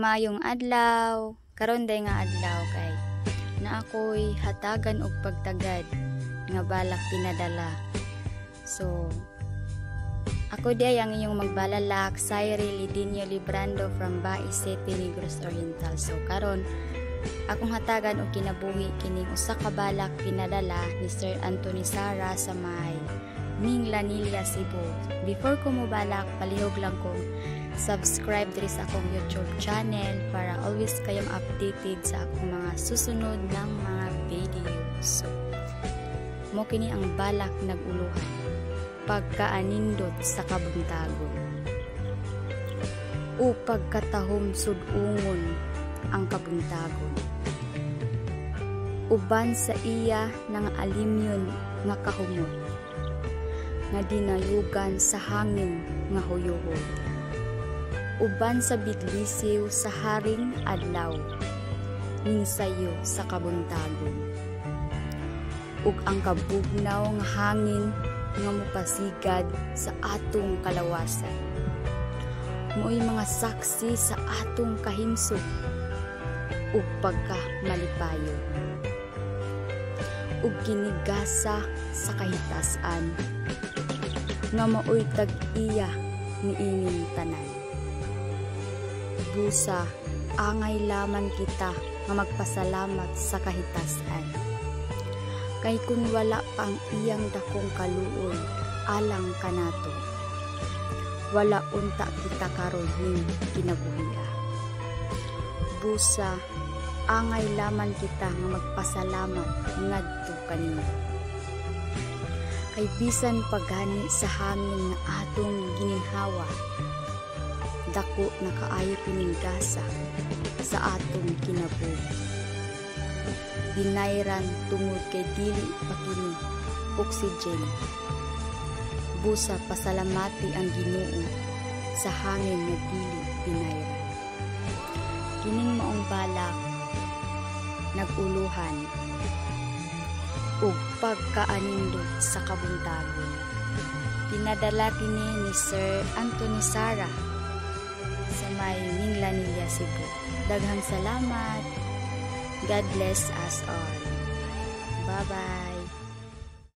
Maayong adlaw. Karon day nga adlaw kay naa ko'y hatagan og pagtagad nga balak pinadala. So ako diay ang inyong magbalalak, Cyril Lidinho Librando from Bais City, Negros Oriental. So karon akong hatagan og kinabuhi kining usa ka balak pinadala ni Sir Anthony Sara sa may Minglanilla, Cebu. Before ko mobalak, palihog lang kong subscribe diri sa akong YouTube channel para always kayong updated sa akong mga susunod ng mga video. So, mao kini ang balak nag-uluhan. Pagkaanindot sa kabuntagon. O pagkatahom sud-ungon ang kabuntagon. Uban sa iya nang alimyon nga kahumot nga dinayugan sa hangin nga huyuhoy. Uban sa bidlisiw sa haring adlaw ning sayo sa kabuntagon. Ug ang kabugnaw nga hangin nga mopasigad sa atong kalawasan. Mao'y mga saksi sa atong kahimsog ug pagkamalipayon. Ug kinigasa sa kahitasan nga mao'y tag-iya niining tanan. Busa, angay laman kita nga magpasalamat sa kahitasan. Kay kung wala pa ang iyang dakong kaluoy alang kanato, wala unta kita karon ning kinabuhia. Busa, angay laman kita nga magpasalamat ngadto kaniya. Kay bisan pagani sa hangin nga atong gininhawa, dako na kaayo kining gasa sa atong kinabuhi. Binayran tungod kay dili pa kini oxygen. Busa pasalamati ang Ginoo sa hangin nga dili binayran. Kining maong balak nag-uluhan ug pagkaanindot sa kabuntagon. Pinadala kini ni Sir Anthony Sara sa may Minglanilla, Cebu. Daghang salamat. God bless us all. Bye-bye.